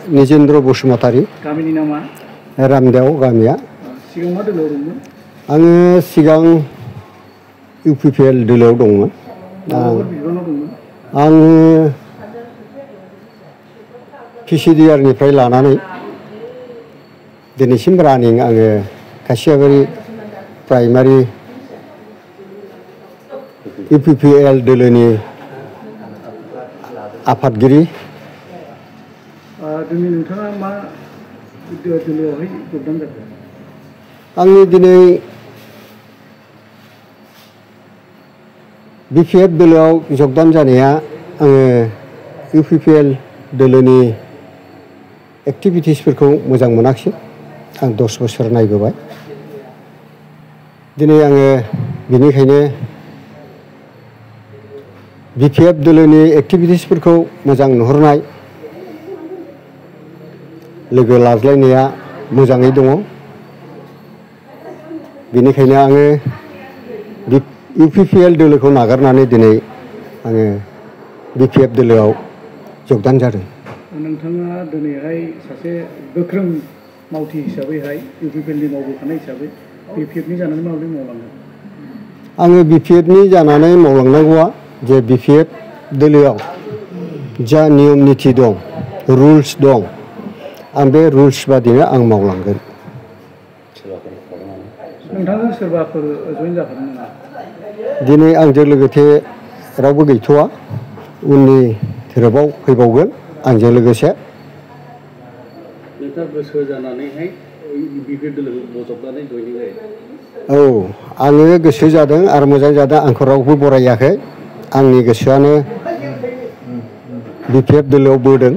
निजेन्द्र बसुमतारी। गामिनि नामा? रामदेव गामिया। सिगां मा दोलोआव दंमोन? आङो सिगां UPPL दोलोआव दंमोन। माबाफोर बिबानाव दंमोन? आङो PCDR निफ्राय लानानै दिनैसिम रानिं आङो खासियाबारि प्राइमारि UPPL दोलोनि आफादगिरि। दिनै नोंथाङा मा दोलोआवहाय जगदान जाखो? आंनि दिनै BPF दोलोआव जगदान जानाया आङो UPPL दोलोनि एक्टिभिटिसफोरखौ मोजां मोनाखिसै। आं 10 बोसोर नायबोबाय। दिनै आङो बेनिखायनो BPF दोलोनि एक्टिभिटिसफोरखौ मोजां नुहुरनाय, लोगो लाज्लायनाया मोजाङै दङ। बेनिखायनो आङो UPPL दोलोखौ नागारनानै दिनै आङो BPF दोलोआव जगदान जादों। नोंथाङा दिनैहाय सासे गोख्रों मावथि हिसाबैहाय UPPL नि मावबोखानाय हिसाबै BPF नि जानानै माबोरै मावलांगोन? आङो BPF नि जानानै मावलांनांगौआ जे BPF दोलोआव जा नियम निथि दं, रुल्स दं, आं बे रुल्स बादिनो आं मावलांगोन। नोंथांजों सोरबाफोर जइन जाफादों नामा? दिनै आंजों लोगोसे रावबो गैथ'वा। उननि धोरोबाव फैबावगोन आंजों लोगोसे। नोंथाङा गोसो जानानैहाय BPF दोलोखौ बजबनानै जइनिं जायो? औ, आङो गोसो जादों आरो मोजां जादों। आंखौ रावबो बरायाखै। आंनि गोसोआनो BPF दोलोआव बोदों।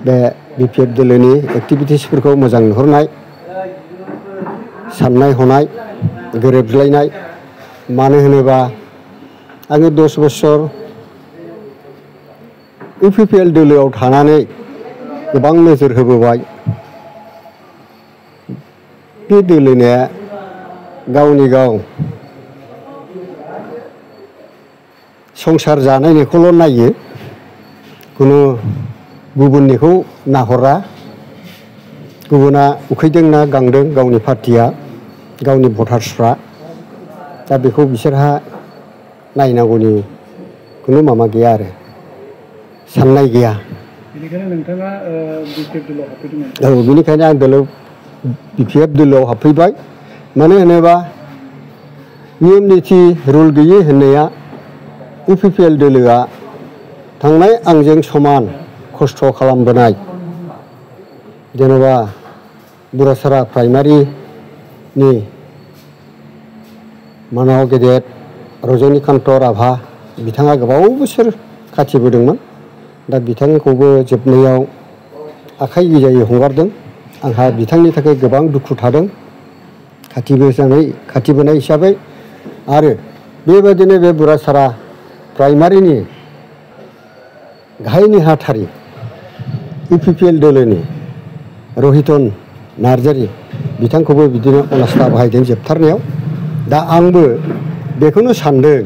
बे BPF दोलोनि एक्टिभिटिसफोरखौ मोजां नुहुरनाय, साननाय हनाय गोरोबलायनाय। मानो होनोबा आङो 10 बोसोर UPPL दोलोआव थानानै गोबां नोजोर होबोबाय। बे दोलोनिया गावनि गाव संसार जानायनिखौल' नायो, खुनु गुबुननिखौ नाहरा। गुबुना उखैदों ना गांदों गावनि पार्टिया, गावनि भटार्सफ्रा, दा बेखौ बिसोरहा नायनांगौनि खुनु माबा गैया आरो साननाय गैया। बेनिखायनो नोंथाङा BPF दोलोआव हाबफैदोंमोन? औ, बेनिखायनो आं BPF दोलोआव हाबफैबाय। मानो होनोबा नियम निथि रुल गैयै होननाया UPPL दोलोआ थांनाय आंजों समान खस्थ' खालामबोनाय, जेनेबा बुरासारा प्राइमारिनि मानाव गेदेर रजनिकान्त राभा बिथाङा गोबाव बोसोर खाथिबोदोंमोन। दा बिथांखौबो जोबनायाव आखाइ गोजायै हगारदों। आंहा बिथांनि थाखाय गोबां दुखु थादों खाथिबोनाय हिसाबै। आरो बेबायदिनो बे बुरासारा प्राइमारिनि गाहाय नेहाथारि UPPL दोलोनि रहितन नार्जारि बिथांखौबो बिदिनो अनास्था बाहायदों जोबथारनायाव। दा आंबो बेखौनो सानदों,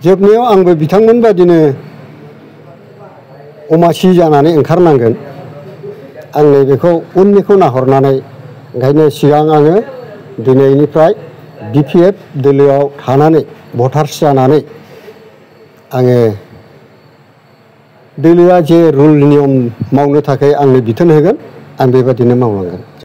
जोबनायाव आंबो बिथांमोन बादिनो अमासि जानानै ओंखारनांगोन। आं नैबेखौ उननिखौ नाहरनानै ओंखायनो सिगां आङो दिनैनिफ्राय BPF दोलोआव थानानै भटार्स जानानै आङो दोलोआ जे रुल नियम मावनो थाखाय आंनो बिथोन होगोन, आं बेबादिनो मावलांगोन।